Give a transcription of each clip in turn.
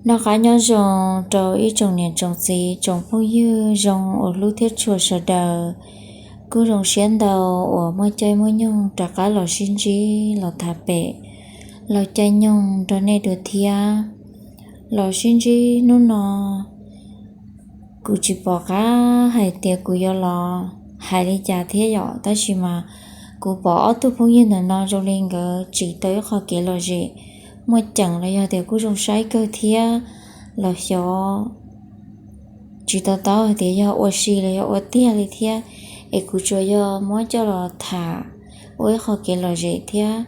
Noj qab nyob zoo rau ib tsoom niam tsoom txiv tsoom phooj ywg zoo uas hlub thiab tshua sawv daws. Kuj zoo siab ntau uas muaj caij muaj nyoog rov qab los sib ntsib los tham pem laug caij nyoog nrog nej dua thiab. Los sib ntsib hnub no, kuv tsis pom qab hais tias kuv yuav los hais li cas thiab yom, tab sis mas kuv pom ob tug phooj ywg ntawm no zoo li nkawd tsim tau ib qho kev lom zem muaj ceem los yog tias kuj zoo saib kawg thiab los xyov tsis to taub hais tias yog ua si los yog ua tiag li thiab, es kuv tsuas yog muab coj los tham ua ib qho kev lom zem thiab.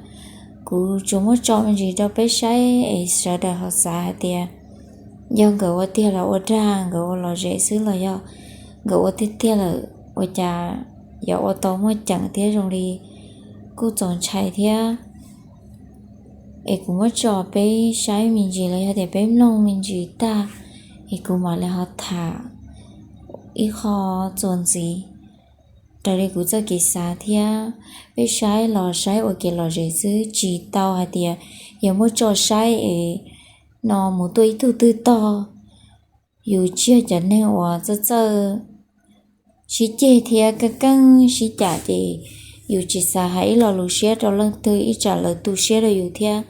Kuv tsuas muab tso me ntsis rau peb saib es sawv daws ho xav hais tias yog nkawd ua tiag los ua dag, nkawd ua lom zem xwb los yog nkawd ua tiag tiag lawm, ua cas yuav ua tau muaj ceem thiab zoo li kuj txaus ntshai thiab. Es kuv muab tso peb saib me ntsis los yog tias peb mloog me ntsis tag, es kuv mam li ho tham ib qho txuas ntxiv raws li kuv txoj kev xav thiab. Peb saib los saib ua kev lom zem xwb, tsis tau hais tias yog muab tso saib es no mus tuaj ib tug twg tog. Yus tsis yog cov neeg uas txawj txawj sib ceg thiab keej keej sib cam ces yus tsis xav hais ib lo lus siab rau leej twg ib tsam lawv tu siab rau yus thiab.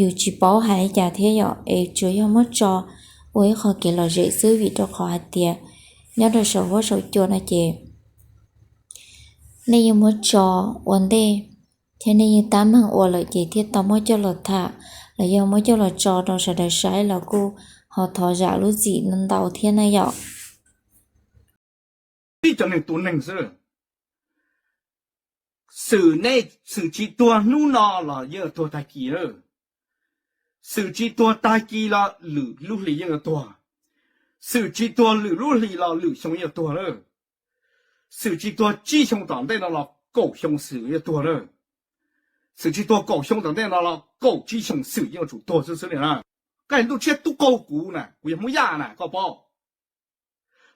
Yus tsis paub hais li cas thiab yom, es tsuas yog muab tso ua ib qho kev lom zem xwb, vim rau qhov hais tias nyob rau saum huab saum cua no ces nej yeej muab tso ua ntej thiab nej yeej tab meeg ua lawm ces thiaj tau muab coj los tham los yog muab coj los tso rau sawv daws saib los kuj ho thov zam lub txim ntau thiab na yom. Ib cov neeg tua neeg xwb. Xwm nej, xwm tsis tuag hnub no los yeej tuag tag kis lawm. Xwm tsis tuag tag kis los lwm lub hlis yeej yuav tuag. Xwm tsis tuag lwm lub hlis los lwm xyoo yuav tuag lawm. Xwm tsis tuag tsib xyoo tom ntej no los kaum xyoo xwm yuav tuag lawm. Xwm tsis tuag kaum xyoo tom ntej no los kaum tsib xyoo xwm yeej yuav tsum tuag xwb xwb li na. Koj ntuj tshiab tub qaug kuv na, kuv yog Hmoob Yaj na, koj paub.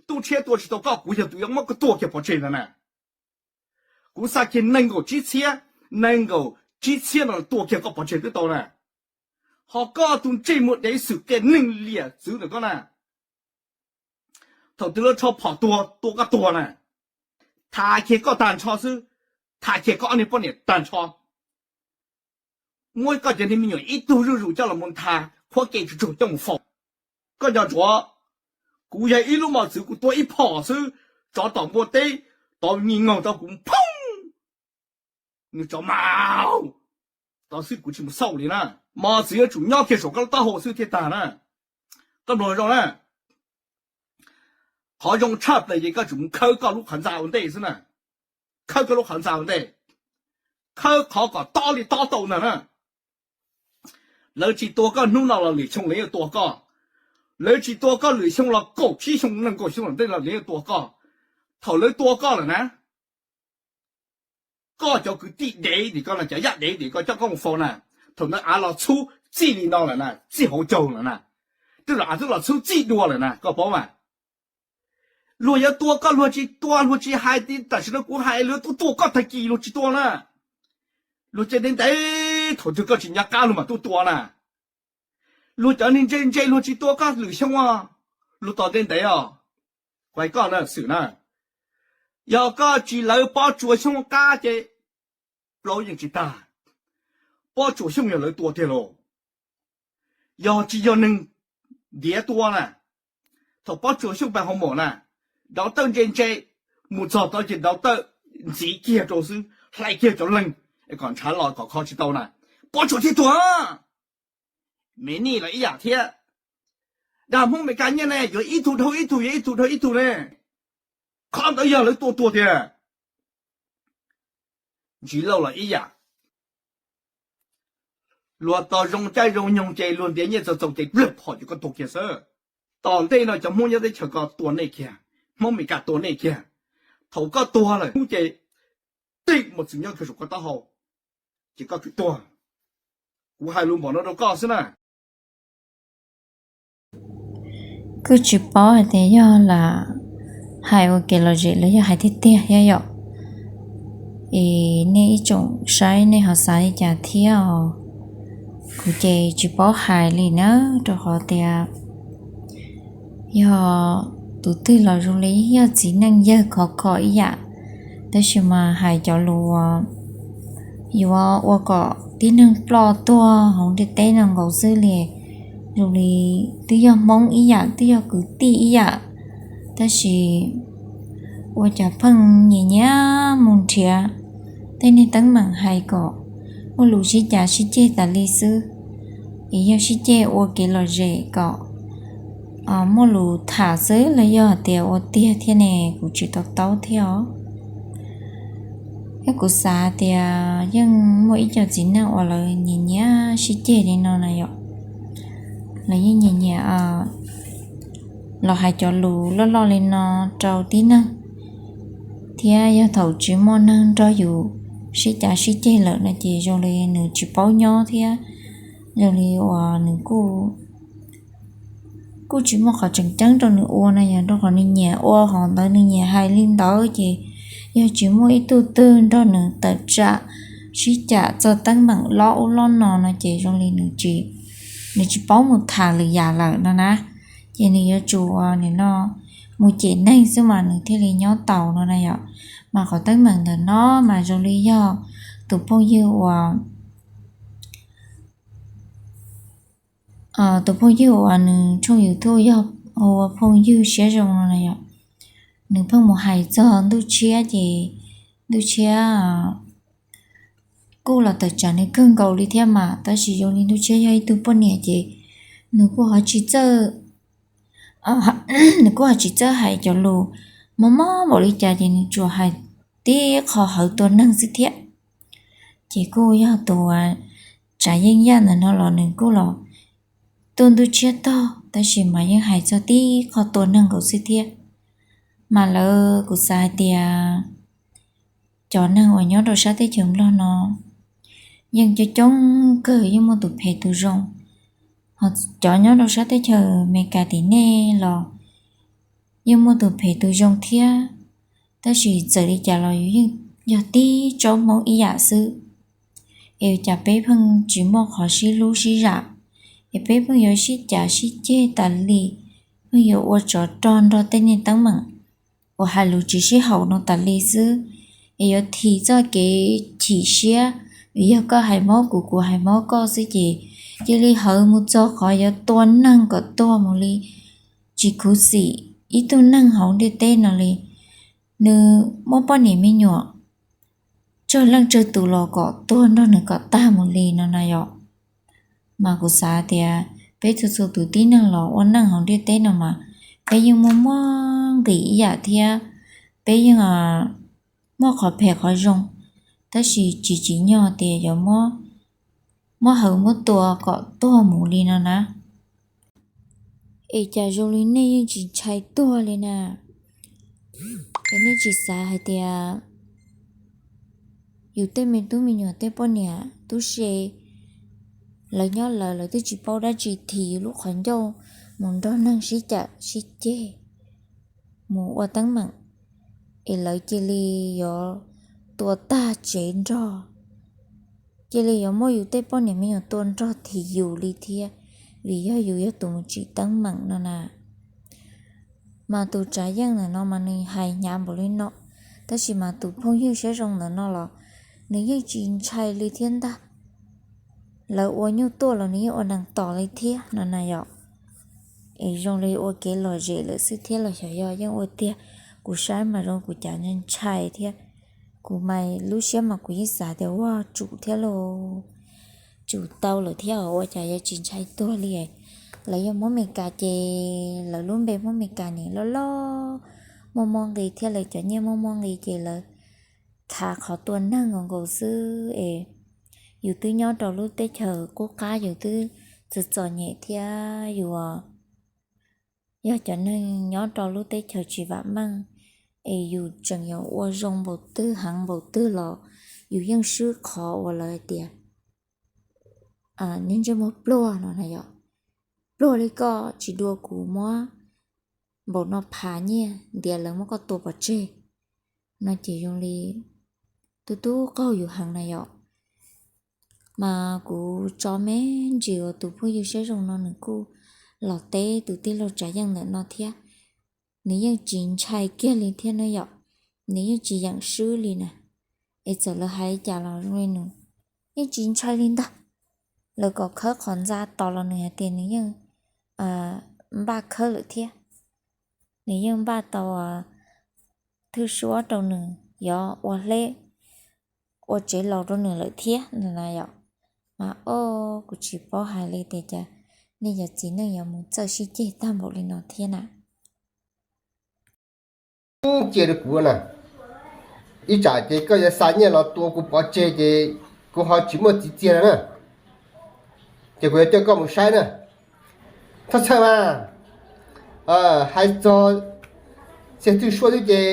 Ntuj tshiab tua tsis tau koj, kuv yog tus yuav muab koj tua kiag pov tseg ntag na. Kuv xa kiag nees nkaum tsib txhiab, nees nkaum tsib txhiab no tua kiag koj pov tseg twb tau na. Ho koj tus ntsej muag dev xwm kiag neeg liam txwv ntawm koj na. Thaum twg lawv rho phom tuag tua koj tuag na, tham kiag koj tag nrho xwb, tham kiag koj ob niag poj niam tag nrho. Muab koj cov niag me nyuam ib tug zuj zus coj los mus nthav, qhuab ke tsuj tsuag coj mus faus. Koj nco ntsoov, kuv yog ib lub mos txwv, kuv tua ib phom xwb, tsov tom npua teb, tov nyim ngaug rau kuv phoob, nws tsov mau, tov xwb kuv tsis mus xauj li na. Mos txwv yuav tsum nyob kiag saum koj lub taub hau xwb thiaj tag na. Koj mloog zoo na, qhov zoo tshaj plaws ces koj tsum mus khawb koj lub qhov ntxa ua ntej xwb na. Khawb koj lub qhov ntxa ua ntej, khawb qhov kom tob li tob tau ntag na. Lawv tsis tua koj hnub no los lwm xyoo lawv yuav tua koj. Lawv tsis tua koj lwm xyoo los kaum tsib xyoo nees nkaum xyoo tom ntej los lawv yuav tua koj. Thaum lawv tua koj lawm na, koj cov kwv tij dev tim koj no, cov yaj dev tim koj coj koj mus faus na, thaum ntawd av los txhub txij li no lawm na, txij hauv caug lawm na, twb los av twb los txhub txij dua lawm na, koj paub mas. Luag yuav tua koj luag tsis tua, luag tsis hais, tam sim no kuv hais luag tuaj tua koj tag kis luag tsis tua na. Luag cia ntev ntev thaum twg koj tsis nco qab luag mam tuaj tua na. Luag cov neeg ntse ntse luag tsis tua koj lwm xyoo os, luag tos ntev ntev os. Kuv hais koj na, xwm na, yog koj tsis lawv Pob Tsuas Xyooj qab ces plaub yeej tsis tag. Pob Tsuas Xyooj yog lawv tua tiag lauj, yog tsis yog neeg ntiav tua na. Thaum Pob Tsuas Xyooj pais hoo mom na, Dauv Tawj ntse ntse, mus txog tod ces Dauv Tawj ntxiv kiag rau xwb, hlais kiag cov leeg es kom ntshav los kom kho tsis tau na, Pob Tsuas thiaj tuag. Me Nij los ib yam thiab. Dag Hmoob Mes Kas nyiaj ne, yuav ib tug dhau ib tug, yuav ib tug dhau ib tug ne. Qhov ntawd yog lawv tua tuag tiag. Ntsis Lauj los ib yam. Luag tau zoo caij zoo nyoog ces luag ntiav nyiaj txaus txaus ces plawg phom ces koj tuag kiag xwb. Tom ntej no cov Hmoob nyob teb chaws ko tua nej kiag, Hmoob Mes Kas tua nej kiag. Thaum koj tuag lawm hnub ces tej mos txwv nyob kiag saum koj taub hau, ces koj tsuas tuag. Kuv hais lus npaum no rau koj xwb na. Kuj tsis paub hais tias yog lam hais ua kev lom zem los yog hais tiag tiag thiab yom. Es nej ib tsoom saib nej ho xav li cas thiab os? Kuv ces tsis paub hais li na, rau qhov tias yog tus twg los zoo li yog txiv neej yawg khov kho ib yam, tab sis mas hais cov lus uas yuav ua kom tib neeg ploj tuag hauv ntiaj teb no nkaus xwb li. Zoo li twb yog Hmoob ib yam, twb yog kwv tij ib yam, tab sis ua cas pheej nyiam nyiam mus nrhiav tej niag teeb meem hais kom muaj lus sib cav sib ceg tas li xwb. Es yog sib ceg ua kev lom zem kom muaj lus tham xwb los yog tias ua tiag thiab ne, kuv tsis to taub thiab os. Thiab kuv xav tias yeej muaj ib co txiv neej uas lawv nyiam nyiam sib ceg li no na yom. Lawv yeej nyiam nyiam los hais cov lus loj loj li no rau tib neeg, thiab yog thaum tsis muaj neeg nrog yus sib cav sib ceg lawm no ces zoo li nws tsis paub nyob thiab zoo li uas nws kuj tsis muaj qhov tseem ceeb rau nws ua no yog rau qhov nws nyiam ua hov ntawd, nws nyiam hais li ntawd ces yog tsis muaj ib tug twg nrog nws tawm tsam sib cam txog teeb meem lob ub lob no no ces zoo li nws tsis paub mus tham lwm yam lawm no na. Ces nws yuav tsum nim no mus cem neeg xwb mas nws thiaj li nyob taus no na yom. Mas qhov teeb meem ntawm no mas zoo li yog tus phooj ywg uas tus phooj ywg uas nws tshooj YouTube yog ua phooj ywg siab zoo no na yom. Nws pheej mus hais txog ntuj tshiab ces ntuj tshiab kuj los tawm tsam nws kawg nkaus li thiab mas, tab sis zoo li ntuj tshiab yog ib tug poj niam ces nws kuj ho tsis txawj nws kuj ho tsis txawj hais cov lus mob mob npaum li cas ces nws tsuas hais tib qho hawv tua neeg xwb thiab. Ces kuj yog tus tsav yeeb yaj ntawm no los nws kuj los tuaj ntuj tshiab tog tab sis mas yeej hais txog tib qho tua neeg nkaus xwb thiab. Mas lawv kuv xav hais tias cov neeg uas nyob rau sab teb chaws Nplog no yeej coob coob kawg, yeej muaj tus phem tus zoo. Ho cov nyob rau sab teb chaws Amelikas tim nej los yeej muaj tus phem tus zoo thiab, tab sis txawm li cas los yus yeej yog tib tsob Hmoob ib yam xwb. Es ua cas peb pheej tsis muaj qhov sib hlub sib zam, es peb pheej yuav sib cav sib ceg tas li, pheej yuav ua tsov rog nrog tej niag teeb meem uas hais lus tsis sib haum no tas li xwb, es yuav thim txoj kev chim siab, vim yog koj hais mob kuv, kuv hais mob koj xwb ces cia li hawv mus txog qhov yuav tua neeg kom tuag mus li, tsis khuv xim ib tug neeg hauv ntiaj teb no li. Nws muaj poj niam me nyuam tsawg leej tsawg tus los kom tuag nrog nws kom tag mus li no na yom. Mas kuv xav tias peb txhua txhua tus tib neeg los ua neej hauv ntiaj teb no mas peb yeej muaj muaj nqis ib yam thiab, peb yeej muaj qhov phem qhov zoo, tab sis tsis tsim nyog tias yuav muab hawv muab tua kom tuag mus li no na. Es cas zoo li nej yeej tsis ntshai tuag li na? Es nej tsis xav hais tias yus tej me tub me nyuam tej poj niam tub se, lawv nyob lawv, lawv twb tsis paub dab tsi thim lub qhov ncauj mus nrog neeg sib cam sib ceg, mus ua teeb meem, es lawv cia li yuav tua tag tsev nrog, cia li yuav muab yus tej poj niam me nyuam tua nrog thim yus li thiab, vim yog yus yog tus mus tsim teeb meem no na. Mas tus tsav yeej ntawm no mas nws hais hnyav npaum li no, tab sis mas tus phooj ywg siab zoo ntawm no los nws yeej tsis ntshai li thiab ntag. Lawv ua nyuj tuaj los nws yeej ua nees tos li thiab no na yom. Es zoo li ua kev lom zem lawm xwb thiab los xyov yog yeej ua tiag. Kuv saib mas zoo kuv cas ntshai thiab. Kuv mas lub siab mas kuv yeej xav tias ua tsum thiab lauj, tsum tau lawm thiab ua cas yuav tsis ntshai tuag li. Lawv yog Hmoob Amelikas ces lawv lub npe Hmoob Amelikas nim loj loj, muaj muaj nqis thiab lawv cov nyiaj muaj muaj nqis ces lawv khav qhov tua neeg nkaus nkaus xwb es yus twb nyob rau lub teb chaws qub qab yus twb txom txom nyem thiab yus yog cov neeg nyob rau lub teb chaws tsis vam meej, es yus tseem yuav ua zoo npaum twg heev npaum twg los yus yeej swb qhov uas lawv hais tias ntsej muag pluag no na yom. Pluag li koj tsis dua kuv muab npaum no phav nyiaj ntiav lawv muab koj tua pov tseg no ces zoo li tub tub qaug yus heev na yom. Mas kuv tso me ntsis uas tus phooj ywg siab zoo no nws kuj los teb tus tij laug Tsav Yeej ntawm no thiab, nws yeej tsis ntshai kiag li thiab na yom. Nws yeej tsis yeem swb li na. Es txawm lawv hais li cas los zoo li nws yeej tsis ntshai li ntag. Lawv kom khawb qhov ntxa tos los nws hais tias nws yeej npaj khawb lawm thiab. Nws yeej npaj tau thwj suab rau nws, yuav ua hleb ua tsev laus rau nws lawm thiab na yom. Mas o, kuv tsis paub hais li tias cas nej cov txiv neej yuav mus txawj sib ceg tag npaum li no thiab na. Cia rau kuv na, ib tsam ces koj yuav xa nyiaj los tua kuv pov tseg ces kuv ho tsis muaj txiv txiag no na, ces kuv yuav coj koj mus saib na. Txhob txhawj mas, hais txog txiag thwj suab xwb ces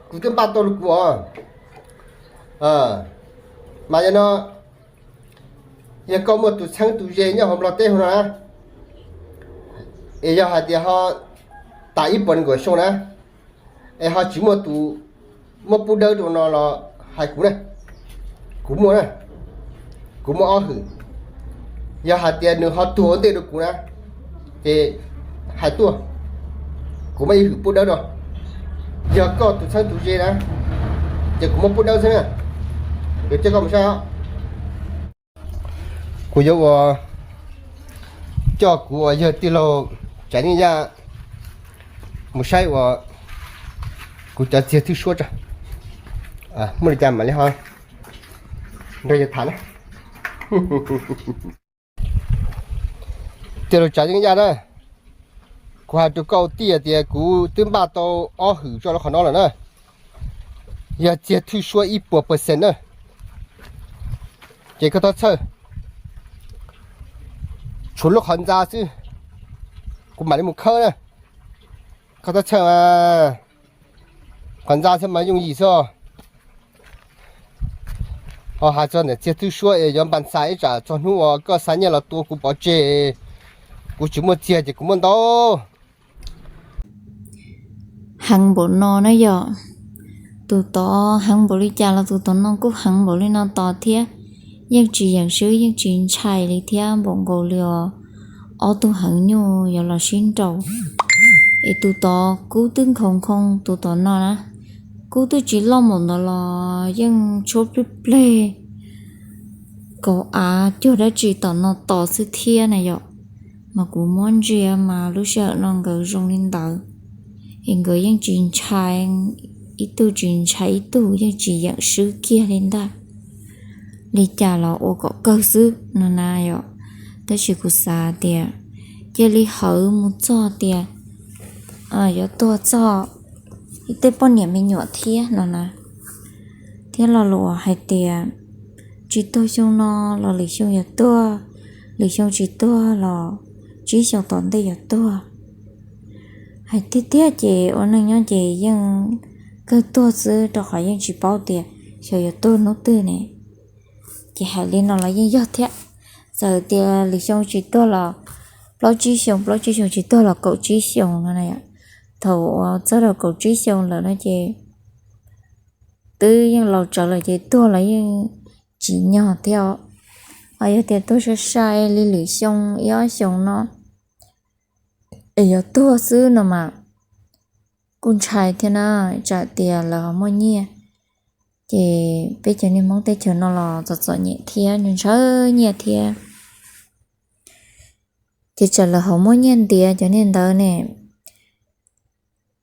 kuv twb npaj tau rau kuv os. Mas yog no, yog koj muaj tus txheeb tus ze nyob hauv Nplog teb hauv no na, es yog hais tias ho tas ib puas nees nkaum xyoo na, es ho tsis muaj tus muab pub dawb rau no los hais kuv na, kuv muaj na, kuv muaj ob hwm. Yog hais tias nws ho tuag ua ntej rau kuv na, ces hais tuaj, kuv muaj ib hwm pub dawb rau. Yog koj tus txheeb tus ze na, ces kuv muab pub dawb xwb na. Kuv coj koj mus saib os. Kuv yuav ua, coj kuv uas yawg tij laug Tsav Yeej Yaj mus saib uas kuv cov txiag thwj suab tso. Muaj li cas mam li ho nrog yawg tham na. Tij laug Tsav Yeej Yaj na, kuv hais rau koj tiag tias kuv twb npaj tau ob hwm tso rau qhov no lawm na. Yog txiag thwj suab ib puas percent na, ces koj txhob txhawj, tshuav lub qhov ntxa xwb, kuv mam li mus khawb na. Koj txhob txhawj mas, qhov ntxa xwb mas yooj yim xwb. Ho hais txog ntawm txiag thwj suab es yuav npas xas ib tsam txog hnub uas koj xa nyiaj los tua kuv pov tseg, kuv tsis muaj txiag ces kuv muaj ntau. Heev npaum no na yom, tus tod heev npaum li cas los tus tod no kuj heev npaum li no tos thiab. Yeej tsis yeem swb yeej tsis ntshai li thiab, npaum nkaus li os ob tug heev nyuj yuav los sib nraus. Es tus tod kub twb nkhaus nkhaus, tus tod no na, kub twb tsis loj npaum ntawd los yeej tshuab plig pleg, kaus av cuag dab tsi tom no tos xwb thiab na yom. Mas kuv muab ntsia mas lub sij hawm no nkawd zoo li ntawd, es nkawd yeej tsis ntshai, ib tug tsis ntshai ib tug, yeej tsis yeem swb kiag li ntag. Li cas los ua kom kawg xwb no na yom. Tab sis kuv xav tias cia li hawv mus txog tias yuav tuag txog ib tej poj niam me nyuam thiab no na, thiab lo lus hais tias tsis tuag xyoo no los lwm xyoo yuav tuag, lwm xyoo tsis tuag los tsib xyoo tom ntej yuav tuag. Hais tiag tiag ces ua neej nyob ces yeej kawg tuag xwb, rau qhov yeej tsis paub tias xyov yuav tuag hnub twg ne. Ces hais li no los yeej yog thiab. Txawm tias lwm xyoo tsis tuag los plaub tsib xyoo, plaub tsib xyoo tsis tuag los kaum tsib xyoo no na. Thaum uas txog rau kaum tsib xyoo lawm no ces twb yeej laus tsawv lawm ces tuag los yeej tsim nyog thiab. Ho yog tias tuag sai sai li lwm xyoo ib ob xyoos no es yuav tuag xwb no mas kuj ntshai thiab na. Tsam tias lawv ho muaj nyiaj, ces peb cov niag Hmoob teb chaws no los txom txom nyem thiab ntshaw nyiaj thiab. Ces tsam lawv ho muaj nyiaj ntiav cov niag ntawd ne,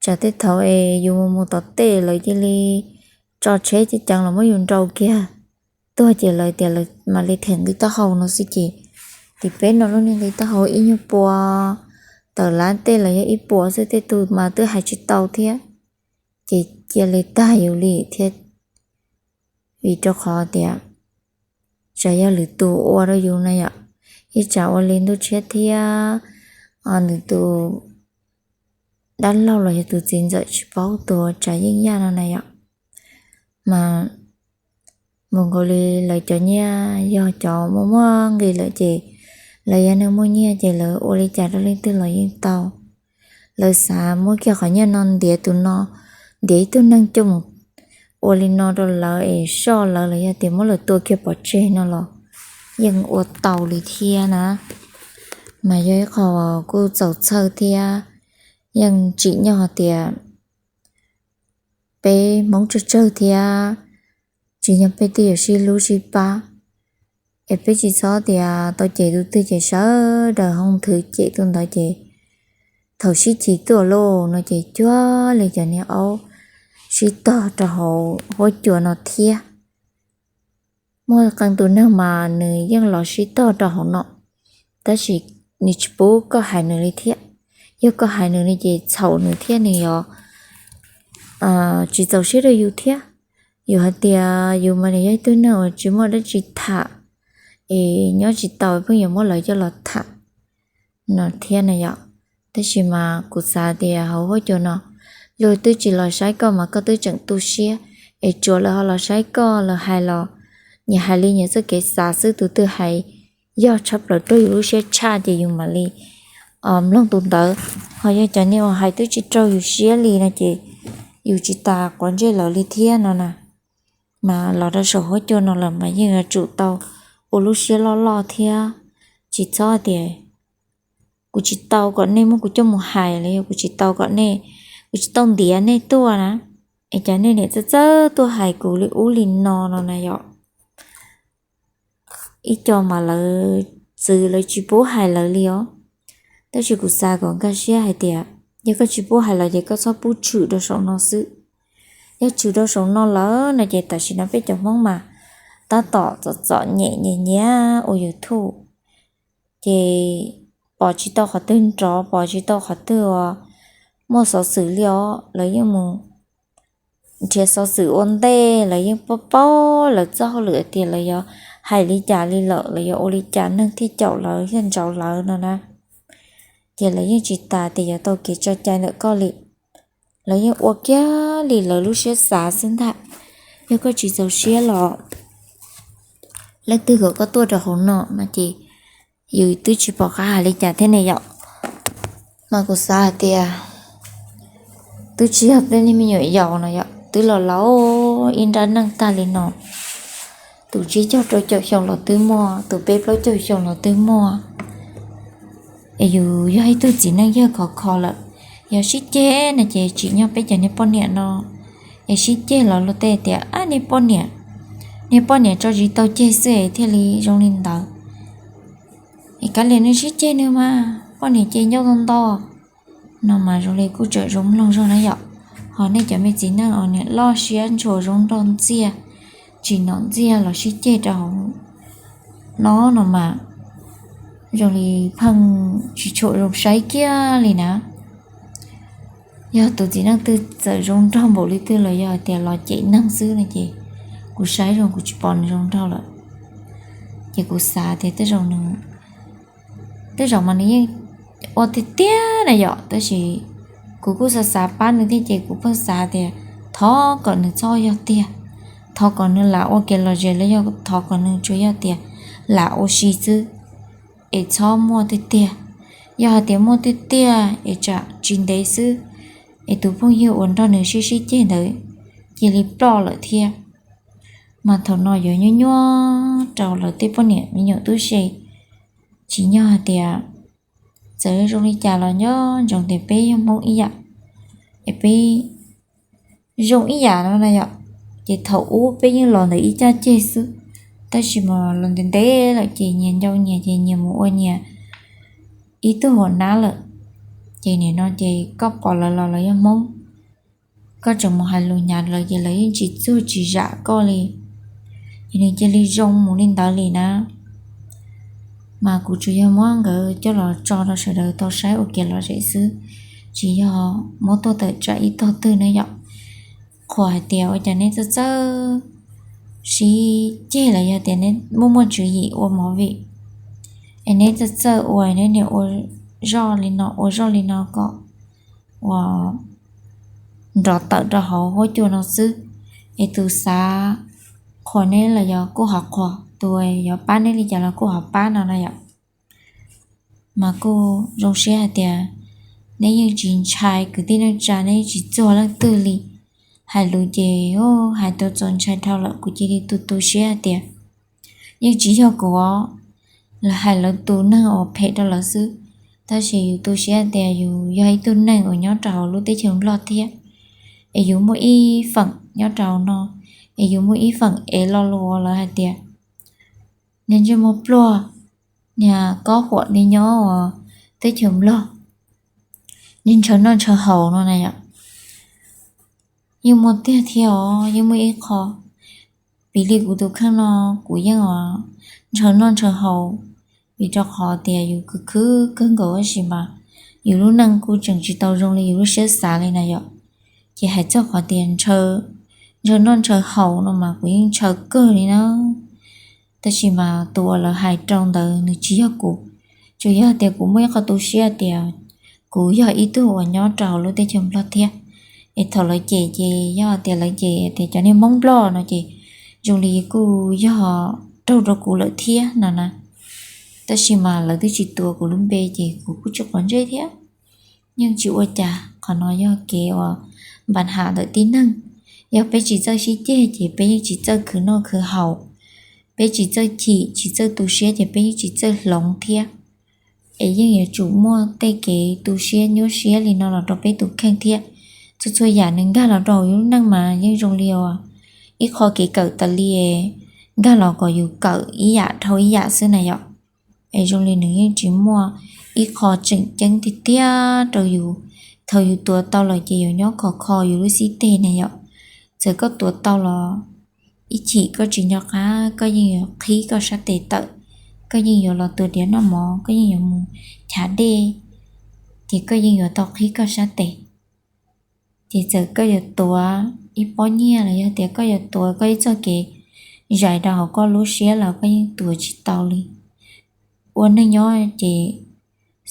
tsam tej thaum es yus mus mus tom tej lawv cia li tso tsheb ceev ceev los muab yus nrau kiag, tuag ces lawv tias lawv mam li them nqi taub hau no xwb ces tim peb no lub niag nqi taub hau ib nyuag pua tawm lab tej los yog ib puas xwb, tej tug mas twb hais tsis tau thiab. Ces cia li tag yus li thiab, vim rau qhov tias tsam yog lwm tus ua rau yus na yom, ib tsam ua li ntuj tshiab thiab nws tus dab laug los yog tus txiv ntxawm tsis paub tus Tsav Yeej Yaj no na yom. Mas npaum nkaus li lawv cov nyiaj yog cov muaj muaj nqis lawm ces lawv yog neeg muaj nyiaj ces lawv ua li cas rau leej twg los yeej tau. Lawv xav muab kiag qhov nyiaj no ntiav tus no, ntiav ib tug neeg coj mus ua li no rau lawv es soj lawv los yog tias muab lawv tua kiag pov tseg no los yeej ua tau li thiab na. Mas yog ib qho kuj txaus txhawj thiab, yeej tsim nyog tias peb Hmoob tsawg tsawg thiab, tsim nyog peb twb yuav sib hlub sib pab, es peb tsis txhob tias tau cem tus twg ces sawv daws hoo nthwv cem tus ntawd ces thaum sib chim tuaj lauj no ces cuag li cov niag aub sib tog rau hauv huab cua no thiab. Muaj qee tus neeg mas nws yeej los sib tog rau hauv no, tab sis nws tsis pub koj hais nws li thiab. Yog koj hais nws li ces txhaum nws thiab nws yuav tsis txaus siab rau yus thiab. Yus hais tias yus mas nws yog ib tug neeg uas tsis muaj dab tsi tham, es nyob tsis tau pheej yuav muab lawv coj los tham no thiab na yom. Tab sis mas kuv xav tias hauv huab cua no luag twb tsis los saib koj mas koj twb tseem tu siab, es tsuas lawv ho los saib koj, lawv hais los nyias hais li nyias txoj kev xav xwb, tus twg hais yog tshaj plaws raug yus lub siab tshaj ces yus mam li mloog tus ntawd. Ho yog cov niag uas hais twb tsis raug yus siab li no ces yus tsis tas quav ntsej lawv li thiab no na. Mas los rau saum huab cua no lawm mas yeej yuav tsum tau ua lub siab loj loj thiab, tsis txhob tias kuv tsis tau kom nej muab kuv coj mus hais los yog kuv tsis tau kom nej, kuv tsis tau ntiav nej tuaj na, es cas nej niam txawj txawj tuaj hais kuv li ub li no no na yom. Ib co mas lawv txwv lawv tsis pub hais lawv li os. Tab sis kuv xav kom nkag siab hais tias yog koj tsis pub hais lawv ces koj txhob pub tshwm rau saum no xwb. Yog tshwm rau saum no lawm no ces tam sim no peb cov Hmoob mas tab tom txom txom nyem nyias nyias ua YouTube, ces pom tsis tau qhov twg nrov, pom tsis tau qhov twg uas muaj xov xwm li os. Lawv yeej mus nrhiav xov xwm ua ntej, lawv yeej paub paub lawv txoj hauj lwm tias lawv yuav hais li cas li lawm, lawv yuav ua li cas neeg thiaj caum lawv thiaj ntsauv lawv no na. Ces lawv yeej tsis tas tias yuav tau kev tso cai ntawm koj li. Lawv yeej ua kiag li lawv lub siab xav xwb ntag. Yog koj tsis txaus siab los leej twg kom koj tuaj rau hauv no no ces yus twb tsis pom qab hais li cas thiab ne yom. Mas kuv xav hais tias twb tsis yog tej niag me nyuam yaus no yom, twb los laus ib nrab neej tag li no, tus tsib caug rau caum xyoo los twb muaj, tus peb plaub caug xyoo los twb muaj. Es yus yog ib tug txiv neej yawg khov kho lawm, yog sib ceg no ces tsim nyog peb cov niag poj niam no es sib ceg los luag tej tias ab niag poj niam, niag poj niam tso tsis tau ceg xwb es thiaj li zoo li ntawd. Es kav liam nws sib ceg nws mas, poj niam ces ncauj ntau ntau no mas zoo li kuj tseem zoo mloog zog na yom. Ho nej cov me txiv neej uas niam loj siab ntshua zoo nraug ntxiag, tsis nom ntxiag los sib ceg rau hauv no no mas zoo li pheej tsis tshua zoo saib kiag li na. Yog tus txiv neej twg txawm zoo nraug npaum li twg los yog tias los cem neeg xwb no ces kuv saib zoo kuv tsis pom nws zoo nraug lawm. Ces kuv xav tias tej zaum nws, tej zaum mas nws yeej ua tiag tiag na yom, tab sis kuv kuj xav xav pab nws thiab ces kuv pheej xav tias thov kom nws txhob yog tiag, thov kom nws lam ua kev lom zem los yog thov kom nws tsuas yog tias lam ua si xwb, es txhob muaj tiag tiag. Yog hais tias muaj tiag tiag es tsam tsis ntev xwb es tus phooj ywg uas nrog nws sib sib ceg ntawd cia li ploj lawm thiab. Mas thaum no yuav nyuaj nyuaj rau lawv tej poj niam me nyuam tub se. Tsim nyog hais tias txawm zoo li cas los nco ntsoov tias peb yog Hmoob ib yam, es peb zoo ib yam no na yom. Ces thaum ub peb yeej los ntawm ib caj ceg xwb, tab sis mas los ntev ntev lawm ces nyias ncau nyias ces nyias mus ua nyias ib tug hauv nab lawm. Ces nim no ces koj pom lawv los lawv yog Hmoob, koj tseem mus hais lus hnyav lawv ces lawv yeej tsis txuag tsis zam koj li. Ces nws cia li zoo mus li ntawd li na. Mas kuv tsuas yog muab nkawd coj los tso rau sawv daws tau saib ua kev lom zem xwb, tsis yog muab tuaj tawm tsam ib tog twg na yom. Qhuas hais tias ua cas neb txawj txawj sib ceg los yog tias neb muaj muaj tswv yim ua movie, es neb txawj txawj ua neb niaj ua zoj li no ua zoj li no kom uas nrov tawm rau hauv huab cua no xwb. Es tus xav qhuas neb los yog kuj ho qhuas, tus yuav pab neb li cas los kuj ho pab no na yom. Mas kuj zoo siab hais tias neb yeej tsis ntshai kwv tij neej tsa, neb yeej tsis txuag leej twg li. Hais lus ces hais tau txaus ntshai dhau lawm, kuv cia li tu tu siab hais tias yeej tsis yog kuv os, lawv hais lawv tus neeg uas phem rau lawv xwb, tab sis yus tu siab tias yus yog ib tug neeg uas nyob rau lub teb chaws Nplog thiab, es yus muaj ib feem nyob rau no, es yus muaj ib feem es lo lus lawv hais tias niag ntsej muag pluag, niag kob huam, niag nyob teb chaws Nplog, niag ntshaw noj ntshaw haus no na yom. Yeej muaj tiag thiab os, yeej muaj ib qho. Piv li kuv tus kheej no, kuv yeej ntshaw noj ntshaw haus, vim rau qhov tias yus khwv khwv kawg nkaus tab sis mas yus lub neej kuj tseem tsis tau zoo li yus lub siab xav li na yom. Ces hais txog qhov tias ntshaw noj ntshaw haus no mas kuv yeej ntshaw kawg li na. Tab sis mas tus uas lawv hais rau ntawd nws tsis yog kuv, tsuas yog tias kuv muaj ib qho tu siab tias kuv yog ib tug uas nyob rau lub teb chaws Nplog thiab, es thaum lawv cem ces yog tias lawv cem tias cov niag Hmoob Nplog no ces zoo li kuj yog raug rau kuv lawm thiab no na. Tab sis mas lawv twb tsis tuav kuv lub npe ces kuv kuj tsis quav ntsej thiab. Yeej tsis ua cas, qhov no yog kev uas npam ham ntawm tib neeg. Yog peb tsis txawj sib ceg ces peb yeej tsis txawj khwv noj khwv haus, peb tsis txawj chim tsis txawj tu siab ces peb yeej tsis txawj hloov thiab. Es yeej yuav tsum muaj tej kev tu siab nyuaj siab li no los rau peb tus kheej thiab. Txhua txhua yam nws nkag los rau hauv yus lub neej mas yeej zoo li ib qho kev kawm tas li, nkag los kom yus kawm ib yam dhau ib yam xwb na yom. Es zoo li nws yeej tsis muaj ib qho tseem ceeb tiag tiag rau yus. Thaum yus tuav tau lawm ces yuav nyob khov kho yus lub xib teg na yom. Txawm koj tuav tau los ib chim koj tsis nco qab koj yeej yuav qhib koj sab tes tawm, koj yeej yuav los tua diav noj mov, koj yeej yuav mus chav dej, ces koj yeej yuav tau qhib koj sab tes. Ces txawm koj yuav tuav ib pob nyiaj los yog tias koj yuav tuav koj ib txoj kev zais rau hauv koj lub siab los koj yeej tuav tsis tau li. Ua neej nyob ces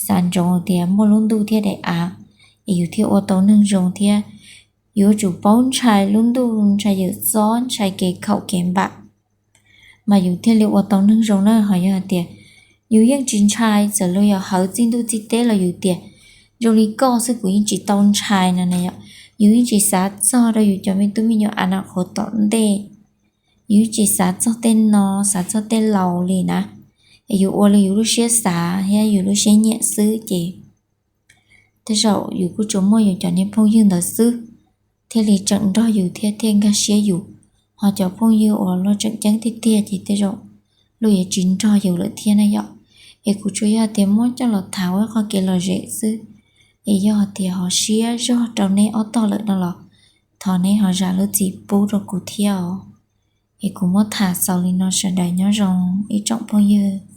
xav ntsoov tias muaj lub ntuj thiab daim av, es yus thiaj ua tau neeg zoo thiab. Yus yuav tsum paub ntshai lub ntuj, ntshai yawm txob, ntshai kev khaum kev npam, mas yus thiaj li ua tau neeg zoo na. Ho yog hais tias yus yeej tsis ntshai, txawm luag yuav hawv txij ntuj txij teb los yus tias zoo li koj xwb kuv yeej tsis tau ntshai no na yom. Yus yeej tsis xav txog rau yus cov me tub me nyuam a na qhuav tom ntej, yus yeej tsis xav txog tej no, xav txog tej laus li na. Es yus ua li yus lub siab xav thiab yus lub siab nyiam xwb ces tej zaum yus kuj tsuas muaj yus cov niag phooj ywg ntawd xwb thiaj li tseem nrog yus thiab thiaj nkag siab yus. Ho cov phooj ywg uas luag tseem ceeb tiag tiag ces tej zaum luag yuav tsis nrog yus lawm thiab na yom. Es kuv tsuas yog tias muab coj los tham ua ib qho kev lom zem xwb. Es yog tias ho siab zog rau neb ob tog lawm no los thov neb ho zam lub txim pub rau kuv thiab os. Es kuv muab tham xaus li no, sawv daws nyob zoo ib tsoom phooj ywg.